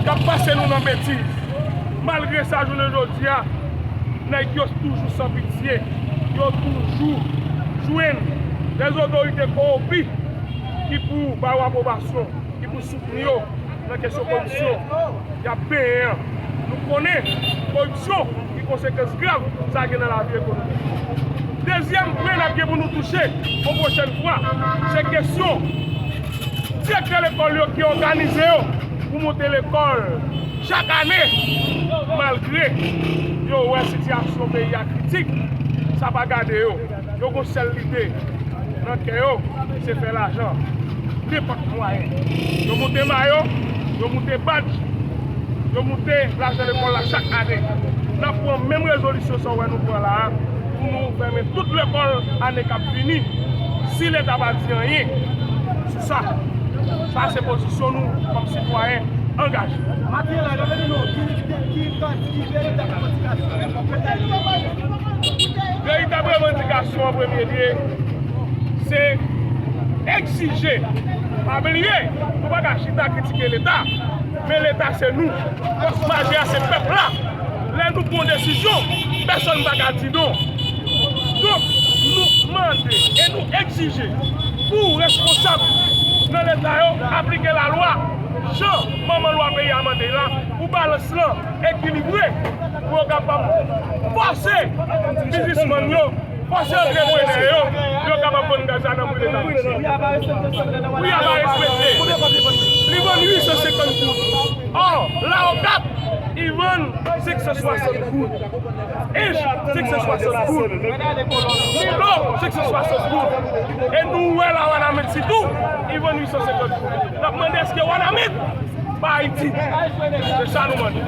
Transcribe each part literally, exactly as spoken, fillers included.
Ap pase nou nan betiz. Malgre sa, jounen jodi a, nèg yo toujou san pitye. Yo toujou jwenn dèzotorite kowonpi ki pou ba yo apwobasyon, ki pou soutni yo nan kesyon koripsyon y ap benyen an. Nou konnen koripsyon ki konsekans grav sa gen nan lavi ekonomik. Dezyèm pwen n ap gen pou nou touche yon pwochèn fwa, se kesyon direktè lekòl yo ki òganize yo pou monte lekòl chak ane, malgre yo wè sitiyasyon peyi a kritik, sa pa gade yo. Yo gon sèl lide nan kè yo, se fè lajan nenpòt mwayen. Yo moute mayo, yo moute badj, yo moute lajan lekòl la chak ane. N ap pran menm rezolisyon sa w wè nou pran la a, pou nou fèmen tout lekòl ane k ap vini, si Leta pa di anyen sou sa. Sa se pozisyon nou kòm sitwayen angaje. Maten an la, nou vin nou ki, ki, ki, ki veritab revandikasyon. Veritab revandikasyon an premye lye, se egzije. Pa bliye, nou pa ka chita kritike Leta, men Leta se nou. Fòs majè a se pèp la. Lè nou pran yon desizyon, pèsonn pa ka di non. Donk, nou mande e nou egzije pou responsab nan Leta yo aplike lalwa jan manman lwa peyi a mande la, pou balans lan ekilibre, pou yo kapab fòse biznismann yo, fòse antreprenè yo, pou yo kapab vann gaz la nan pri Leta Ayisyen. Pri a pa respekte. Li vann uit san senkant goud. Ò, la Okap, li vann senk san swasant goud. Ench, senk san swasant goud. Milo, senk san swasant goud. E nou wè la Wanament sitou, li vann uit san senkant goud. N ap mande èske Wanament pa Ayiti. Se sa nou mande.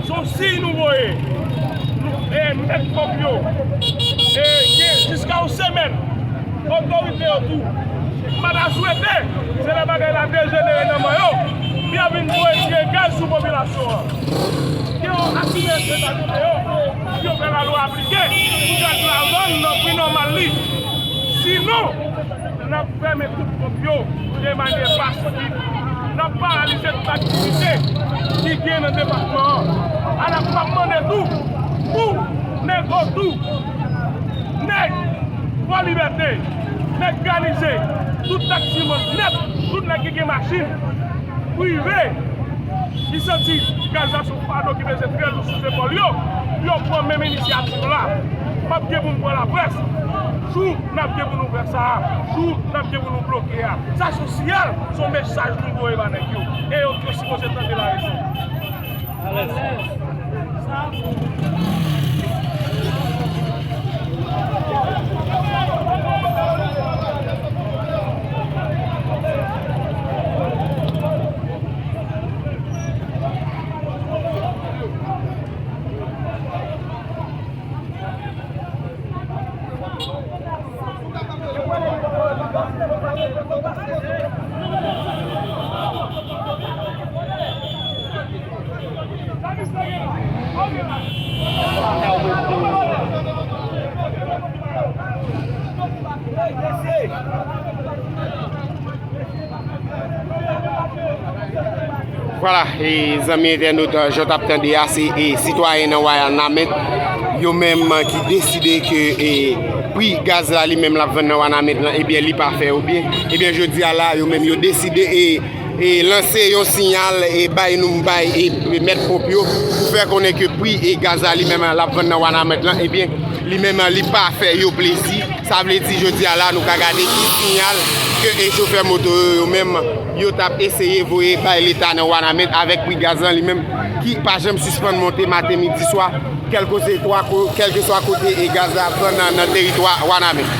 Se yon siy nou voye. Nou, e, mèt kòb yo. E, gen jiska yon semèn. Otorite yo tou. M pa ta swete, se lè bagay la dejenere nan men yo, pou y ap vin voye tire gaz sou popilasyon an. Gen yon aktivite nan kote yo, pou yo fè lalwa aplike, pou gaz la vann nan pri nòmal li. Sinon, n ap fèmen tout ponp yo de manyè pasif. N ap paralize tout aktivite ki gen nan depatman an. A n ap mande tou pou nèg otou, nèg Fò Libète, nèg Galize, tout taksiman nèt, tout nèg ki gen machin prive ki santi gaz la se yon fado ki peze trè lou sou zepòl yo, pou yo pran menm inisyativ la. M ap gen pou m pran laprès. Jou n ap gen pou nou fè sa a, jou n ap gen pou nou bloke a. Sa se yon siyal, se yon mesaj nou voye ba nèg yo. E yo, yo sipoze tande larezon. Vwala, e zanmi entènot, jan w t ap tande a, se, e, sitwayen nan Wanament, yo menm ki deside ke, e, pri gaz la li menm l ap vann nan Wanament lan, ebyen, li pa fè yo byen. Ebyen, jodi a la, yo menm, yo deside, e, e, lanse yon siyal, e, bay nou, bay, e, mèt ponp yo, pou fè konnen ke pri, e, gaz la li menm l ap vann nan Wanament lan, ebyen, li menm, li pa fè yo plezi. Sa vle di, jodi a la, nou ka gade ki siyal ke, e, chofè moto yo, yo menm, yo t ap eseye voye bay Leta nan Wanament avèk pri gaz lan li menm ki pa janm sispann monte maten, midi, swa, kèlkeswa ko-, kèlkeswa kote, e, gaz la ap vann nan, nan teritwa Wanament.